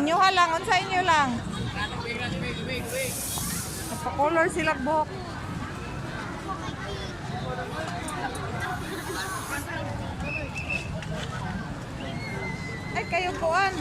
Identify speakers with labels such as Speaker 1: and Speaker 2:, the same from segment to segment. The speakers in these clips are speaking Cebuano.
Speaker 1: Inyo ha lang, unsa inyo lang? Nagpa-color sila buhok. Ay, kayo kuan.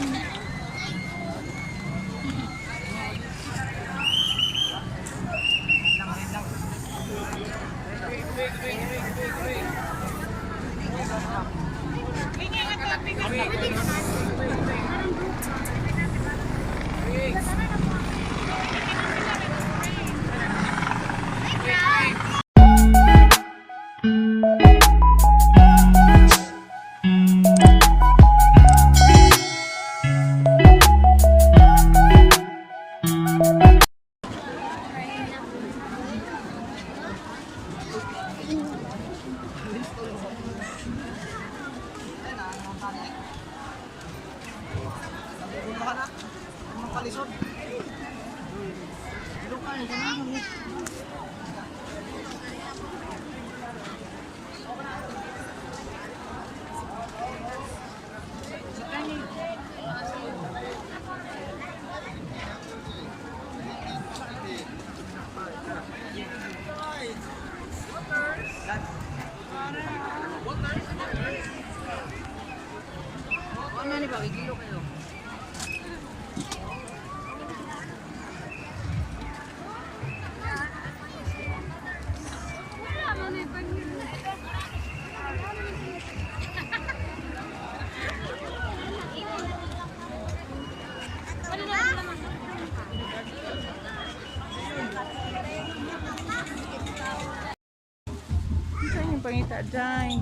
Speaker 1: Unsa inyong pangita, Jai?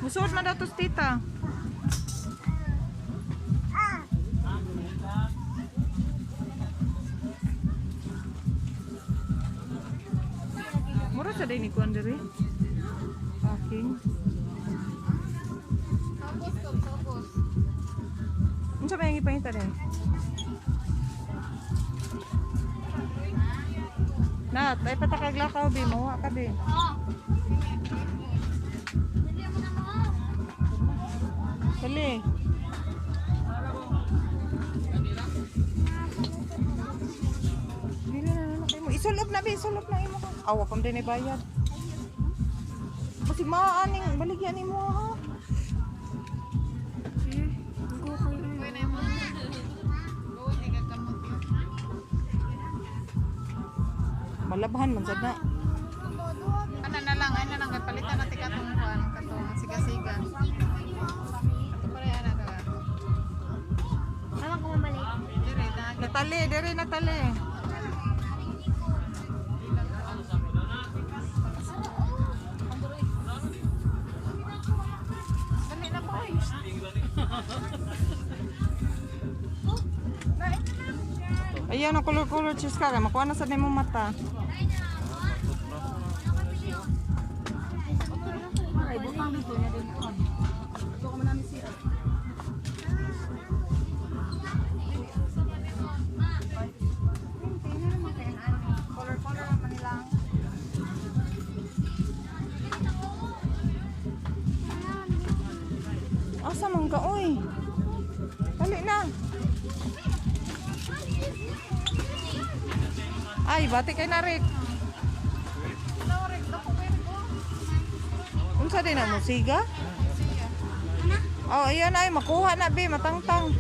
Speaker 1: Musuot man daw to sa tita. Mura sa day ni kuan diri. Packing. Unsa may ang ipangita din? Nat, ay patakag lakaw bi, mawa ka bi. Dali. Dili na na kay mo. Isulob na bi, isulob na imo ka. Awa pam din bayad. Kasi maaning baligyan nimo ha. Malabhan man sad na.
Speaker 2: Ano na lang, ano lang, kay palitan natin katong kuan, katong siga-siga. Ato pa rin, ano ka.
Speaker 3: Alam ko mamalik.
Speaker 2: Dire, na.
Speaker 1: Natali, dire natali.
Speaker 2: Dali na boy.
Speaker 1: Ayan ang color-color cheese ka. Makuha na sad nimo mata. Color-color naman nilang. Asa man ka, oy? Dali na. Ay, bati kay na, Rick. Unsa din ang musiga? Oh, ayan ay makuha na bi, matangtang.